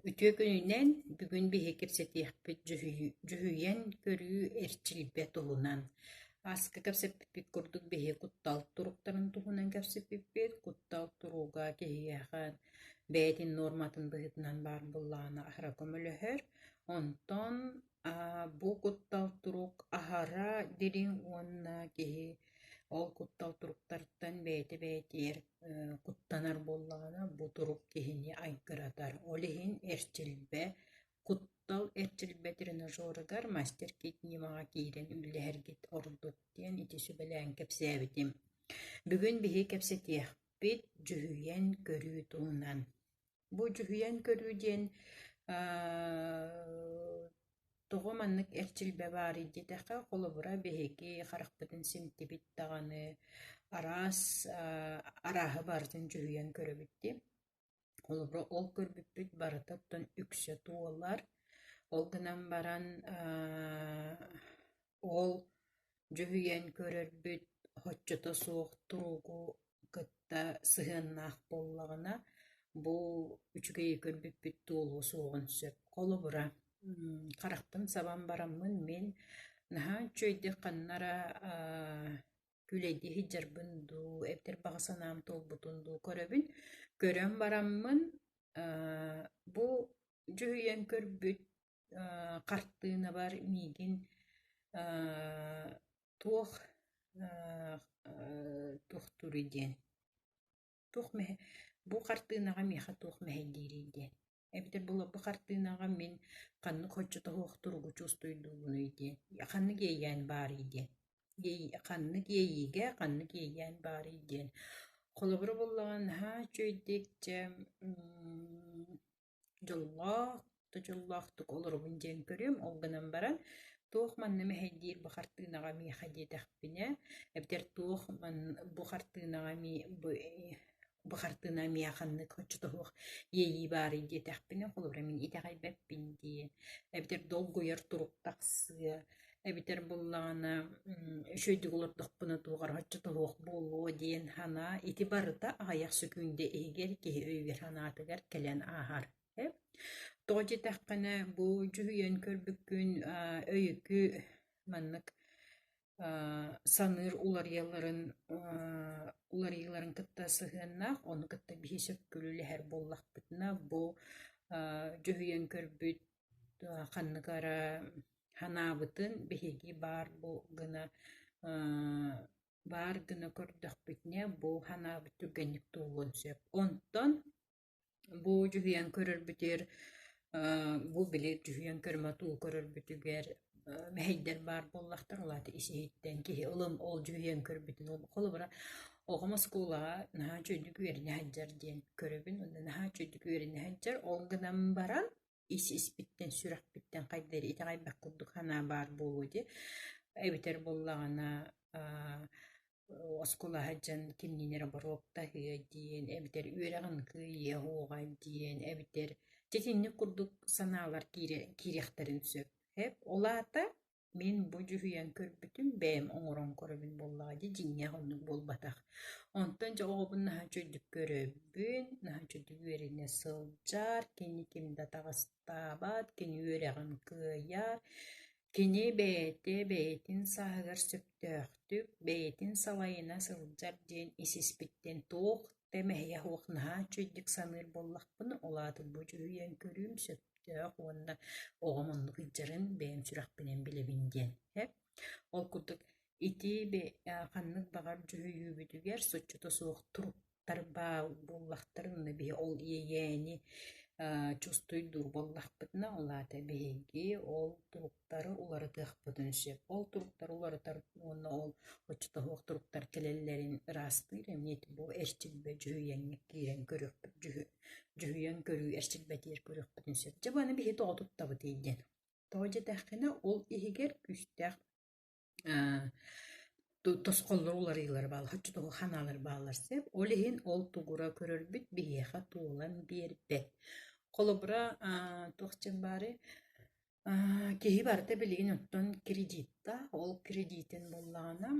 Үтүө күнүнэн бүгүн биһиги кэпсэтиэхпит дьүһүйэн көрүү эрчилбэ туһунан. Ааска кэпсэппиппит курдук биһиги куттал туруктарын туһунан кэпсэппиппит. Куттал туруга киһиэхэ бэйэтин нуорматын быһыытынан баар буоллаҕына аһара көмөлөһөр. Онтон бу куттал турук аһара дириҥ уонна киһи ол куттал туруктарыттан бэйэтэ бэйэтигэр куттанар буоллаҕына, бу турук киһини айгыратар. Ол иһин эрчилбэ, куттал эрчилбэ тренажерыгар мастер-кит ньымаҕа киирэн үллэһэргит ордук диэн ити сүбэлээн кэпсээбитим. Бүгүн биһиги кэпсэтиэхпит дьүһүйэн көрүү туһунан. Бу дьүһүйэн көрүү диэн тоҕо маннык эрчилбэ баарый диэтэххэ, холобура, биһиги харахпытын симтибит даҕаны араас арааһы барытын дьүһүйэн көрөбүт дии. Холобура, ол көрбүппүт барыта оттон үксэ туолар. Ол гынан баран ол дьүһүйэн көрөрбүт соччото суох туругу кытта сыһыаннаах буоллаҕына, бу үчүгэйи көрбүппүт туолуо суоҕун сөп. Холобура, харахпын сабан бараммын мин наһаа үчүгэйдик ханна эрэ күлэйдии сылдьарбын дуу, эбэтэр баҕа санаам туолбутун дуу көрөбүн. Көрөн бараммын бу дьүһүйэн көрбүт хартыынабар миигин туох туохтууруй диэн туох бу хартыынаҕа миэхэ туох мэһэйдиирий диэн эбэтэр бу хартыынаҕа мин ханнык хоччотоһуох туругу чувствуйдуубунуй диэн ханнык иэйээн баарый диэн ханнык иэйиигэ ханнык иэйээн баарый диэн холобура буоллаҕына наһаа үчүгэйдик дьэ Дьоллоох да дьоллоохтук олоробун диэн көрүөм, ол гынан баран туох манна мэһэйдиир бу хартыынаҕа миэхэ диэтэхпинэ, эбэтэр туох бу хартыынаҕа бу хартыына миэхэ ханнык оччотооҕу иэйии баарый диэтэхпинэ, холобура мин итэҕэйбэппин диэн, эбэтэр долгуйар турук тахсыа, эбэтэр буоллаҕына үчүгэйдик олордохпуна туох эрэ оччотооҕу буолуо диэн санаа ити барыта аҕыйах сөкүүндэ иһигэр киһи өйүгэр-санаатыгар кэлэн ааһар. Тоҕо диэтэххинэ бу дьүһүйэн көрбүккүн өйүкү маннык саныыр уларыйалларын уларыйыыларын кытта сыһыаннаах, ону кытта биһи сөпкө үлэлэһэр буоллахпытына бу дьүһүйэн көрбүт ханнык эрэ санаабытын биһиги баар бу гына баар гына көрдөхпүтүнэ бу санаабыт түргэнник туолуон сөп. Онтон бу дьүһүйэн көрөрбүтүгэр бу били дьүһүйэн көрүмэ туу көрөрбүтүгэр мэһэйдэр баар буоллахтар, ол аата ис-иһиттэн киһи ылым ол дьүһүйэн көрбүтүн холобура оҕом оскуолаҕа наһаа үчүгэйдик үөрэнэ сылдьар диэн көрөбүн уонна наһаа үчүгэйдик үөрэнэ сылдьар, ол гынан баран ис-испиттэн, сүрэхпиттэн хайда эрэ итэҕэйбэт курдук санаа баар буолуо дии. Эбэтэр буоллаҕына оскуола сылдьан кимниин эрэ боруоктаһыа диэн, эбэтэр үөрэҕин кыайыа суоҕа диэн, эбэтэр дьэ итинник курдук санаалар киириэхтэрин сөп. Ол аата мин бу дьүһүйэн көрбүтүм, бэйэм оҥорон көрөбүн буоллаҕа дии, дьиҥнээх оннук буолбатах. Онтон дьэ оҕобун наһаа үчүгэйдик көрөбүн, наһаа үчүгэйдик үөрэнэ сылдьар, кини ким да атаҕастаабат, кини үөрэҕин кыайар, кини бэйэтэ бэйэтин сааһыгар сөптөөхтүк, бэйэтин салайына сылдьар диэн ис-испиттэн туох да мэһэйэ суох наһаа үчүгэйдик саныыр буоллахпына, ол аата бу дьүһүйэн көрүүм сөп сөптөөх уонна оҕом оннук илдьэрин бэйэм сүрэхпинэн билэбин диэн. Ол курдук ити ханнык баҕар дьүһүйүүбүтүгэр соччото суох туруктар баар буоллахтарына биһи ол иэйээни чувствуйдуур буоллахпытына, ол аата биһиги ол туруктары уларытыахпытын сөп. Ол туруктары уларытар уонна ол оччотооҕу туруктар кэлэллэрин ыраастыыр эмиэ бу эрчилбэ дьүһүйэҥҥэ киирэн көрүөхпүт дьүһүйэн көрүү эрчилбэтигэр көрүөхпүтүн сөп. Дьэ, бу аны биһи тоҕо туттабытый диэн. Тоҕо диэтэххинэ, ол иһигэр күүстээх тосхоллор уларыйыылар бааллар, оччотооҕу ханаалар бааллар сөп. Ол иһин ол тугура көрөрбүт биһиэхэ туолан биэрбэт. Холобура, туох диэн баарый, киһи барыта билигин оттон кредиттаах, ол кредитин буоллаҕына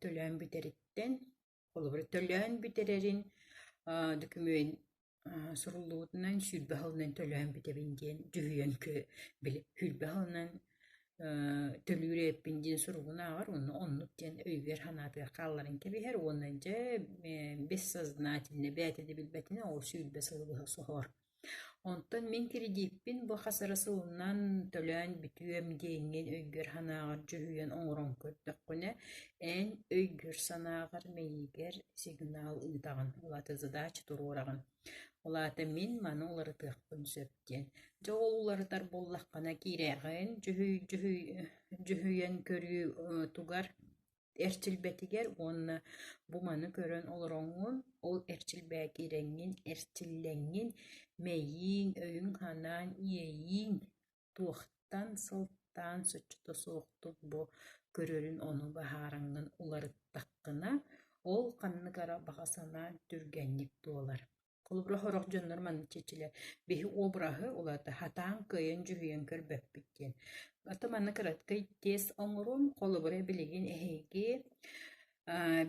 төлөөн бүтэриттэн, холобура, төлөөн бүтэрэрин дөкүмүөн Суруллубутунан 20 сылынан төлөөн бүтэбин диэн дьүһүйэн били 20 сылынан төлүүр эбиппин диэн суругун ааҕар уонна оннук диэн өйүгэр санаатыгар хаалларан кэбиһэр уонна дьэ бессознательно бэйэтэ да билбэтинэн ол 20 сылы быһа соһор. Онтон мин кредиппин бу хас эрэ сылынан төлөөн бүтүөм диэҥҥин өйгөр-санааҕар дьүһүйэн оҥорон көрдөххүнэ, эн өйгөр-санааҕар мэйиигэр сигнал ыытаҕын, ол аата задача туруораҕын. Ол аата мин маны уларытыахпын сөп диэн. Дьэ ол уларытар буоллаххына киирээҕин дьүһүй дьүһүй дьүһүйэн көрүү тугар эрчилбэтигэр уонна бу маны көрөн олороҥҥун, ол эрчилбээ киирэҥҥин, эрчиллэҥҥин, мэйииҥ, өйүҥ-санааҥ, иэйииҥ туохтан сылтаан соччото суохтук бу көрөрүн ону быһаараҥҥын уларыттаххына, ол ханнык эрэ баҕа санааҥ түргэнник туолар. Холобура, сорох дьоннор маннык чэчилэр биһи обраһы улаата сатаан кыайан дьүһүйэн көрбөппүт диэн. Аты манна кыраткай тест оҥоруом. Холобура, билигин эһиги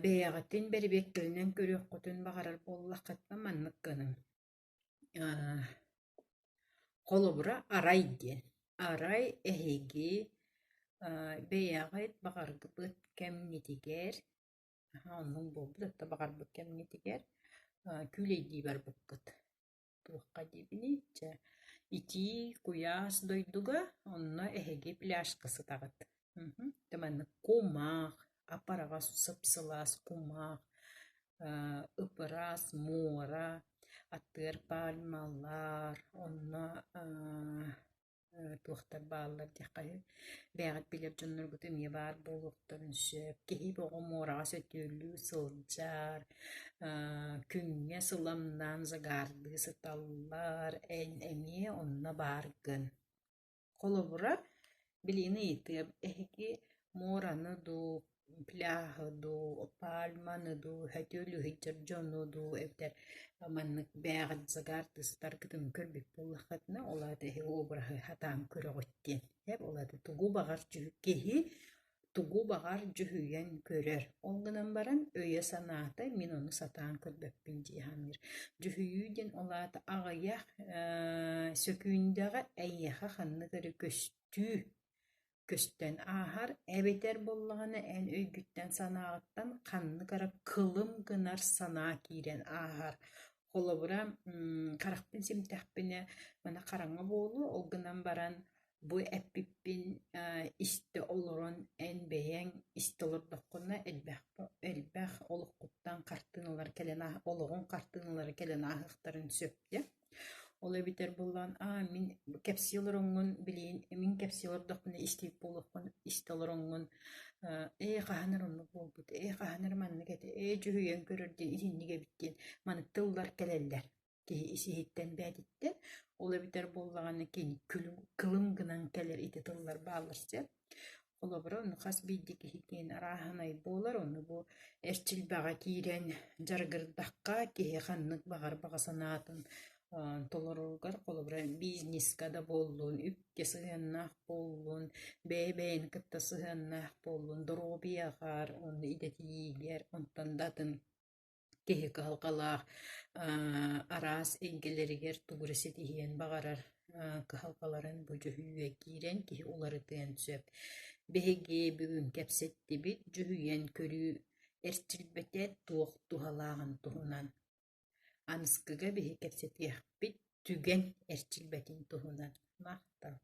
бэйэҕитин бэрэбиэркэлэнэн көрүөххүтүн баҕарар буоллаххытына маннык гыныҥ. Холобура, арай диэн. Арай эһиги бэйэҕит баҕарбыт кэмҥитигэр Аһаа, оннук буолбут, оттон баҕарбыт кэмҥитигэр күүлэйдии барбыккыт. Туохха диибиний, чэ, итии, куйаас дойдуга онно эһиги пляжка сытаҕыт. Дьэ маннык кумах, ап-араҕас сып-сылаас кумах, ып-ыраас муора, аттыгар пальмалар, онно туохтар бааллар диэххэ үһү, бэйэҕит билэр дьонноргут эмиэ баар буолуохтарын сөп. Киһи бөҕө муораҕа сөтүөлүү сылдьар, күҥҥэ сыламнаан загаардыы сыталлар, эн эмиэ онно бааргын. Холобура, билигин ыйытыам, эһиги муораны дуу, пляһы дуу, пальманы дуу, сөтүөлүү сылдьар дьону дуу эбэтэр маннык бэйэҕит загаардыы сытаргытын көрбүт буоллаххытына, ол аата эһиги обраһы сатаан көрөҕүт диэн. Эр ол аата тугу баҕар киһи тугу баҕар дьүһүйэн көрөр. Ол гынан баран өйө-санаата мин ону сатаан көрбөппүн дии саныыр. Дьүһүйүү диэн ол аата аҕыйах сөкүүндэҕэ эйиэхэ ханнык эрэ көстүү көстөн ааһар, эбэтэр буоллаҕына эн өйгүттэн-санааҕыттан ханнык эрэ кылым гынар санаа киирэн ааһар. Холобура, харахпын симтэхпинэ маны хараҥа буолуо, ол гынан баран бу эппиппин истэ олорон эн бэйэҥ истэ олордоххуна элбэх элбэх олоххуттан хартыыналар кэлэн олоҕуҥ хартыыналара кэлэн ааһыахтарын сөп диэн. Ол эбэтэр буоллаҕына, аа мин кэпсии олороҥҥун билигин мин кэпсии олордохпуна истибит буолуохпун истэ олороҥҥун ээ хаһан эрэ оннук буолбут, ээ хаһан эрэ маннык этэ, ээ дьүһүйэн көрөр диэн итинник эбит диэн маннык тыллар кэлэллэр киһи ис-иһиттэн бэйэтиттэн. Ол эбэтэр буоллаҕына кини кылым гынан кэлэр ити тыллар бааллар сөп. Холобура, ону хас биирдии киһи киэн арааһынай буолар, ону бу эрчилбэҕэ киирэн дьарыгырдахха киһи ханнык баҕар баҕа санаатын толороругар, холобура, бизнеска да буоллун, үпкэ сыһыаннаах буоллун, бэйэ-бэйэни кытта сыһыаннаах буоллун, доруобуйаҕар уонна идэтийиигэр, онтон да атын киһи кыһалҕалаах араас эйгэлэригэр тугу эрэ ситиһиэн баҕарар кыһалҕаларын бу дьүһүйүүгэ киирэн киһи уларытыан сөп. Биһиги бүгүн кэпсэттибит дьүһүйэн көрүү эрчилбэтэ туох туһалааҕын туһунан. Аныскыга биһи кэпсэтиэхпит түгэн эрчилбэтин туһунан. Махтал.